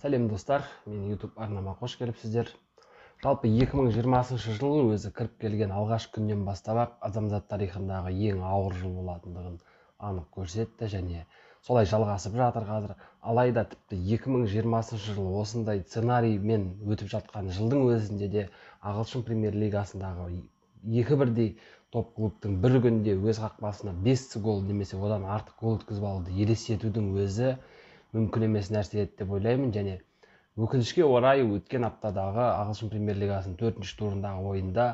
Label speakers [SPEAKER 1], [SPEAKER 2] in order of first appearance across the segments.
[SPEAKER 1] Сәлем, достар! Менің YouTube арнама қош келіпсіздер. Жалпы 2020 жыл өзі кіріп келген алғашқы күннен бастап ақ адамзат тарихындағы ең ауыр жыл болатындығын анық көрсетті және солай жалғасып жатыр қазір. Алайда тіпті 2020 жыл осындай сценариймен өтіп жатқан жылдың өзінде де ағылшын премьер лигасындағы екі бірдей топ клубтың бір күнде өз қақпасына 5 гол немесе одан артық гол өткізіп алуды елестетудің өзі мүмкін емес нәрсе еді деп ойлаймын. Және өкінішке орай, өткен аптадағы ағылшын премьер лигасының төртінші турындағы ойында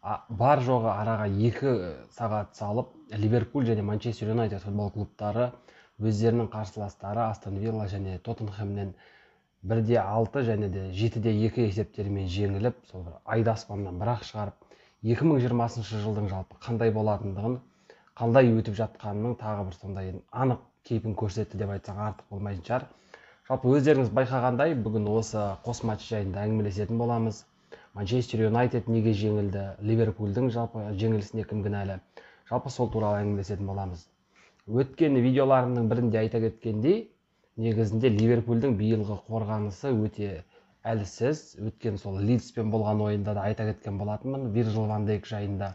[SPEAKER 1] бар жоғы араға 2 сағат салып, Ливерпуль және Манчестер Юнайтед футбол клубтары өздерінің қарсыластары Астон Вилла және Тоттенхэмнен 1-6 және де 7-2 есептерімен жеңіліп, сол бір айды аспаннан бір-ақ шығарып, 2020 жылдың жалпы қандай болатындығын, қандай өтіп жатқанының тағы бір сондай анық кейпін көрсетті деп айтсақ, артық болмайтын шығар. Жалпы өздеріңіз байқағандай, бүгін осы қос матч жайында әңгімелесетін боламыз. Манчестер Юнайтед неге жеңілді, Ливерпульдің жалпы жеңілісіне кім кінәлі, жалпы сол туралы әңгімелесетін боламыз. Өткен видеоларымның бірінде айта кеткендей, негізінде Ливерпульдің биылғы қорғанысы өте әлсіз. Өткен сол Лидспен болған ойында да айта кеткен болатынмын Вирджил ван Дейк жайында.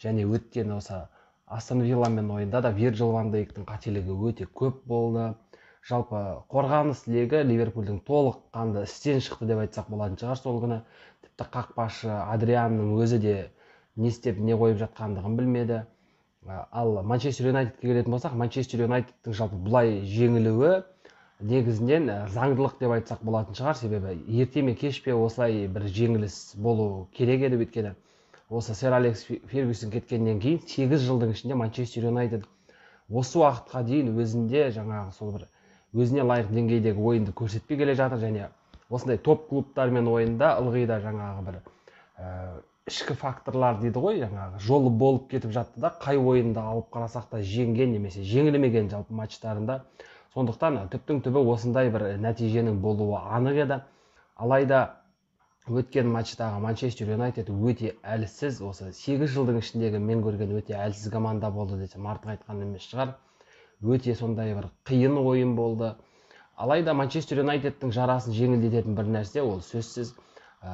[SPEAKER 1] Және өткен осы Астон Вилламен ойында да Вирджил ван Дейктің қателігі өте көп болды. Жалпы қорғаныс легі Ливерпульдің толыққанды істен шықты деп айтсақ болатын шығар сол күні. Тіпті қақпашы Адрианның өзі де не істеп, не қойып жатқандығын білмеді. Ал Манчестер Юнайтедке келетін болсақ, Манчестер Юнайтедтің жалпы бұлай жеңілуі негізінен заңдылық деп айтсақ болатын шығар, себебі ерте ме, кеш пе осылай бір жеңіліс болу керек еді. Өйткені осы сэр Алекс Фергюсон кеткеннен кейін 8 жылдың ішінде Манчестер Юнайтед осы уақытқа дейін өзінде жаңағы сол бір өзіне лайық деңгейдегі ойынды көрсетпей келе жатыр. Және осындай топ клубтармен ойында ылғи да жаңағы бір ішкі факторлар дейді ғой, жаңағы жолы болып кетіп жатты да, қай ойынды алып қарасақ та, жеңген немесе жеңілмеген жалпы матчтарында. Сондықтан түптің түбі осындай бір нәтиженің болуы анық еді. Алайда өткен матчтағы Манчестер Юнайтед өте әлсіз, осы 8 жылдың ішіндегі мен көрген өте әлсіз команда болды десем, артық айтқан емес шығар. Өте сондай бір қиын ойын болды. Алайда Манчестер Юнайтедтің жарасын жеңілдететін бір нәрсе, ол сөзсіз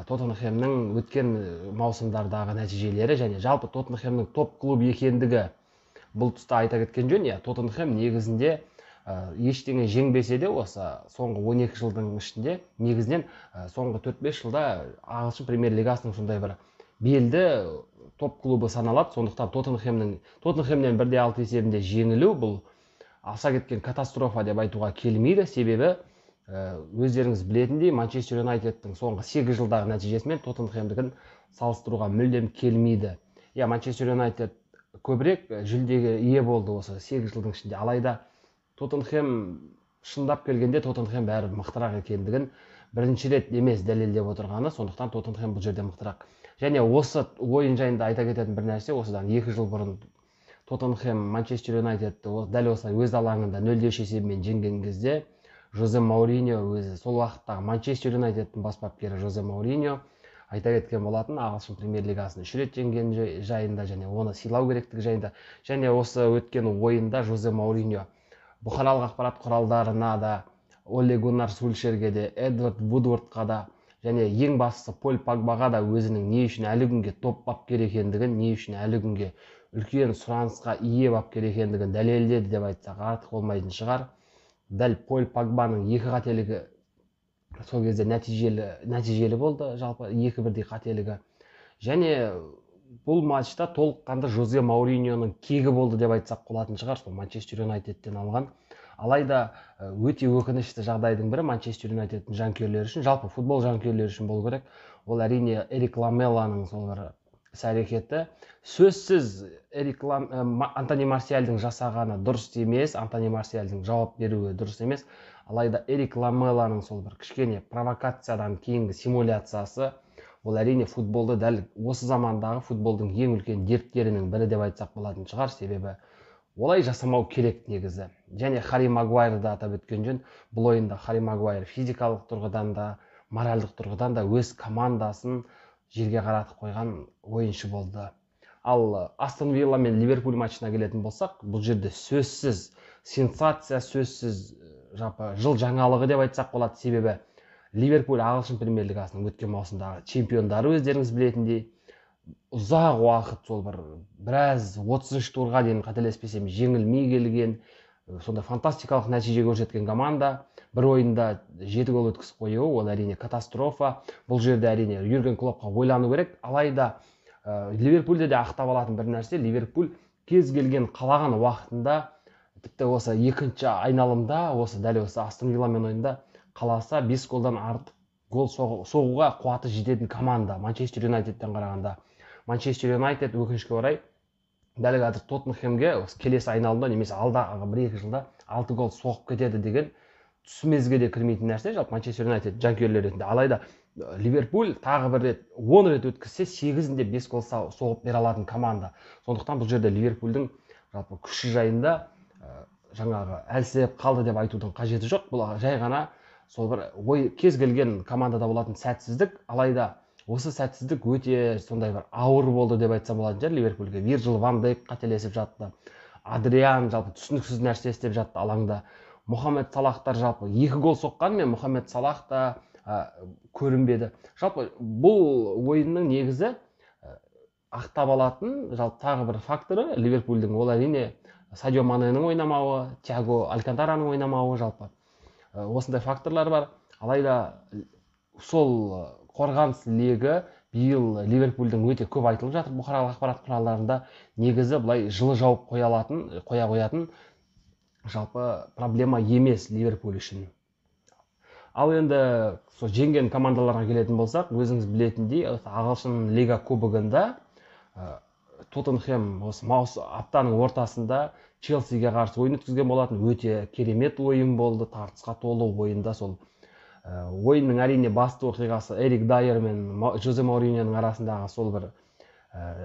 [SPEAKER 1] Тоттенхэмнің өткен маусымдардағы нәтижелері және жалпы Тоттенхэмнің топ клуб екендігі. Бұл тұста айта кеткен жөн, иә, Тоттенхэм негізінде ештеңе жеңбесе де, осы соңғы 12 жылдың ішінде, негізінен соңғы 4-5 жылда ағылшын премьер лигасының сондай бір белді топ клубы саналады. Сондықтан Тоттенхэмнен 1-6 есебінде жеңілу бұл аса кеткен катастрофа деп айтуға келмейді, себебі өздеріңіз білетіндей, Манчестер Юнайтедтің соңғы 8 жылдағы нәтижесімен Тоттенхэмдікін салыстыруға мүлдем келмейді. Иә, Манчестер Юнайтед көбірек жүлдеге ие болды осы 8 жылдың ішінде, алайда Тоттенхэм, шындап келгенде, Тоттенхэм бәрі мықтырақ екендігін бірінші рет емес дәлелдеп отырғаны. Сондықтан Тоттенхэм бұл жерде мықтырақ. Және осы ойын жайында айта кететін бір нәрсе: осыдан 2 жыл бұрын Тоттенхэм Манчестер Юнайтедті дәл осылай өз алаңында 0-3 есебімен жеңген кезде Жозе Мауриньо өзі, сол уақыттағы Манчестер Юнайтедтің бас бапкері Жозе Мауриньо айта кеткен болатын ағылшын премьер лигасын үш рет жеңген жайында және оны сыйлау керектігі жайында. Және осы өткен ойында Жозе Мауриньо бұқаралық ақпарат құралдарына да, Оле Гуннар Сульшерге де, Эдвард Вудвордқа да және ең бастысы Поль Погбаға да өзінің не үшін әлі күнге топ бапкер екендігін, не үшін әлі күнге үлкен сұранысқа ие бапкер екендігін дәлелдеді деп айтсақ, артық болмайтын шығар. Дәл Поль Погбаның екі қателігі сол кезде нәтижелі болды, жалпы екі бірдей қателігі. Және бұл матчта толыққанды Жозе Мауриньоның кегі болды деп айтсақ болатын шығар сол Манчестер Юнайтедтен алған. Алайда өте өкінішті жағдайдың бірі Манчестер Юнайтедтің жанкүйерлері үшін, жалпы футбол жанкүйерлері үшін болу керек, ол, әрине, Эрик Ламеланың сол бір іс әрекеті. Сөзсіз, Эрик Лам, Антони Марсиальдың жасағаны дұрыс емес, Антони Марсиальдың жауап беруі дұрыс емес. Алайда Эрик Ламеланың сол бір кішкене провокациядан кейінгі симуляциясы, ол, әрине, футболды, дәл осы замандағы футболдың ең үлкен дерттерінің бірі деп айтсақ болатын шығар, себебі олай жасамау керек негізі. Және Харри Магуайрды атап өткен жөн. Бұл ойында Харри Магуайр физикалық тұрғыдан да, моральдық тұрғыдан да өз командасын жерге қаратып қойған ойыншы болды. Ал Астон Вилла мен Ливерпуль матчына келетін болсақ, бұл жерде сөзсіз сенсация, сөзсіз жалпы жыл жаңалығы деп айтсақ болады, себебі Ливерпуль ағылшын премьер лигасының өткен маусымдағы чемпиондары, өздеріңіз білетіндей. Ұзақ уақыт, сол бір біраз, 30 турға дейін, қателеспесем, жеңілмей келген, сондай фантастикалық нәтиже көрсеткен команда. Бір ойында 7 гол өткізіп қоюы ол, әрине, катастрофа. Бұл жерде, әрине, Юрген Клопқа ойлану керек. Алайда Ливерпульде де ақтап алатын бір нәрсе: Ливерпуль кез келген қалаған уақытында, тіпті осы екінші айналымда, осы дәл осы Астон Вилламен ойында қаласа 5 голдан артық гол соғуға қуаты жететін команда Манчестер Юнайтедтен қарағанда. Манчестер Юнайтед, өкінішке орай, дәл қазір Тоттенхэмге осы келесі айналымда немесе алдағы 1-2 жылда 6 гол соғып кетеді деген түсімізге де кірмейтін нәрсе жалпы Манчестер Юнайтед жанкүйерлері ретінде. Алайда Ливерпуль тағы бір рет 10 рет өткізсе, 8-інде 5 гол соғып бере алатын команда. Сондықтан бұл жерде Ливерпульдің жалпы күші жайында жаңағы әлсіреп қалды деп айтудың қажеті жоқ. Бұл жай ғана сол бір ой, кез келген командада болатын сәтсіздік. Алайда осы сәтсіздік өте сондай бір ауыр болды деп айтсам болатын шығар Ливерпульге. Вирджил ван Дейк қателесіп жатты, Адриан жалпы түсініксіз нәрсе істеп жатты алаңда, Мұхаммед Салахтар жалпы екі гол соққанымен, Мұхаммед Салах та көрінбеді. Жалпы бұл ойынның негізі ақтап алатын жалпы тағы бір факторы Ливерпульдің ол, әрине, Садио Маненің ойнамауы, Тиаго Алькантараның ойнамауы. Жалпы осындай факторлар бар. Алайда сол қорғаныс легі биыл Ливерпульдің өте көп айтылып жатыр бұқаралық ақпарат құралдарында. Негізі былай жылы жауып қоя алатын, қоя қоятын жалпы проблема емес Ливерпуль үшін. Ал енді сол жеңген командаларға келетін болсақ, өзіңіз білетіндей, осы ағылшын лига кубогында Тоттенхэм осы аптаның ортасында Челсиге қарсы ойын өткізген болатын. Өте керемет ойын болды, тартысқа толы ойында. Сол ойынның, әрине, басты оқиғасы Эрик Дайер мен Жозе Мауриньоның арасындағы сол бір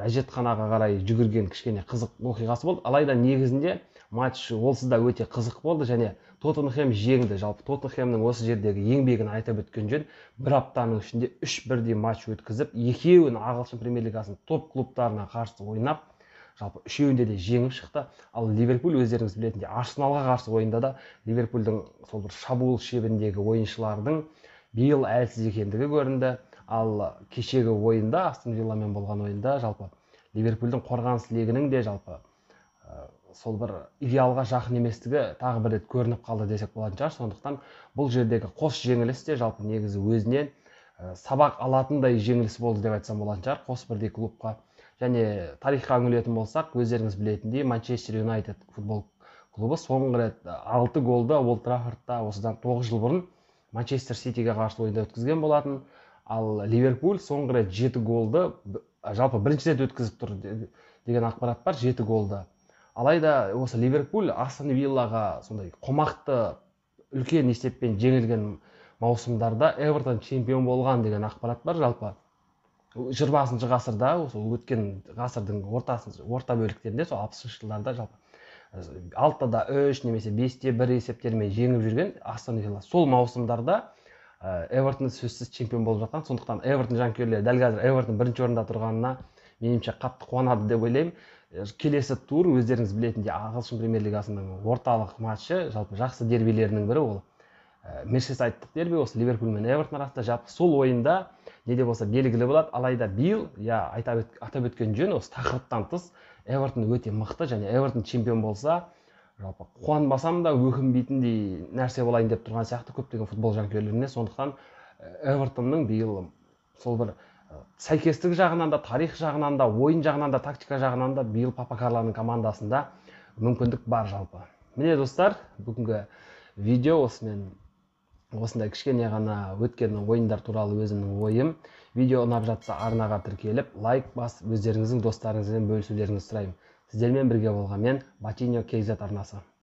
[SPEAKER 1] әжетханаға қарай жүгірген кішкене қызық оқиғасы болды. Алайда негізінде матч олсыз да өте қызық болды және Тоттенхэм жеңді. Жалпы Тоттенхэмнің осы жердегі еңбегін айтып өткен жөн. Бір аптаның ішінде үш бірдей матч өткізіп, екеуін ағылшын премьер лигасының топ клубтарына қарсы ойнап, жалпы үшеуінде де жеңіп шықты. Ал Ливерпуль, өздеріңіз білетіндей, Арсеналға қарсы ойында да Ливерпульдің сол бір шабуыл шебіндегі ойыншылардың биыл әлсіз екендігі көрінді. Ал кешегі ойында, Астон Вилламен болған ойында, жалпы Ливерпульдің қорғаныс легінің де жалпы сол бір идеалға жақын еместігі тағы бір рет көрініп қалды десек болатын шығар. Сондықтан бұл жердегі қос жеңіліс те жалпы негізі өзінен сабақ алатындай жеңіліс болды деп айтсам болатын шығар қос бірдей клубқа. Және тарихқа үңілетін болсақ, өздеріңіз білетіндей, Манчестер Юнайтед футбол клубы соңғы рет алты голды Олд Траффордта осыдан 9 жыл бұрын Манчестер Ситиге қарсы ойында өткізген болатын. Ал Ливерпуль соңғы рет жеті голды жалпы бірінші рет өткізіп тұр деген ақпарат бар, жеті голды. Алайда осы Ливерпуль Астон Виллаға сондай қомақты үлкен есеппен жеңілген маусымдарда Эвертон чемпион болған деген ақпарат бар. Жалпы 20-шы ғасырда, осы өткен ғасырдың ортасы, орта бөліктерінде, сол 60-жылдарда жалпы 6-3 немесе 5-1 есептермен жеңіп жүрген Астон Вилла сол маусымдарда Эвертон сөзсіз чемпион болып жатқан. Сондықтан Эвертон жанкүйерлері дәл қазір Эвертон бірінші орында тұрғанына, меніңше, қатты қуанады деп ойлаймын. Келесі тур, өздеріңіз білетіндей, ағылшын премьер лигасының орталық матчы, жалпы жақсы дербилерінің бірі, ол мерсисайдтық дерби, осы Ливерпуль мен Эвертон арасында. Жалпы сол ойында не де болса белгілі болады. Алайда биыл, иә, атап өткен жөн, осы тақырыптан тыс, Эвертон өте мықты және Эвертон чемпион болса, жалпы қуанбасам да өкінбейтіндей нәрсе болайын деп тұрған сияқты көптеген футбол жанкүйерлеріне. Сондықтан Эвертонның биыл сол бір сәйкестік жағынан да, тарих жағынан да, ойын жағынан да, тактика жағынан да биыл Папа Карлоның командасында мүмкіндік бар жалпы. Міне, достар, бүгінгі видео осымен, осындай кішкене ғана өткен ойындар туралы өзімнің ойым. Видео ұнап жатса, арнаға тіркеліп, лайк басып, өздеріңіздің достарыңызбен бөлісулеріңізді сұраймын. Сіздермен бірге болған мен, Батиньо KZ арнасы.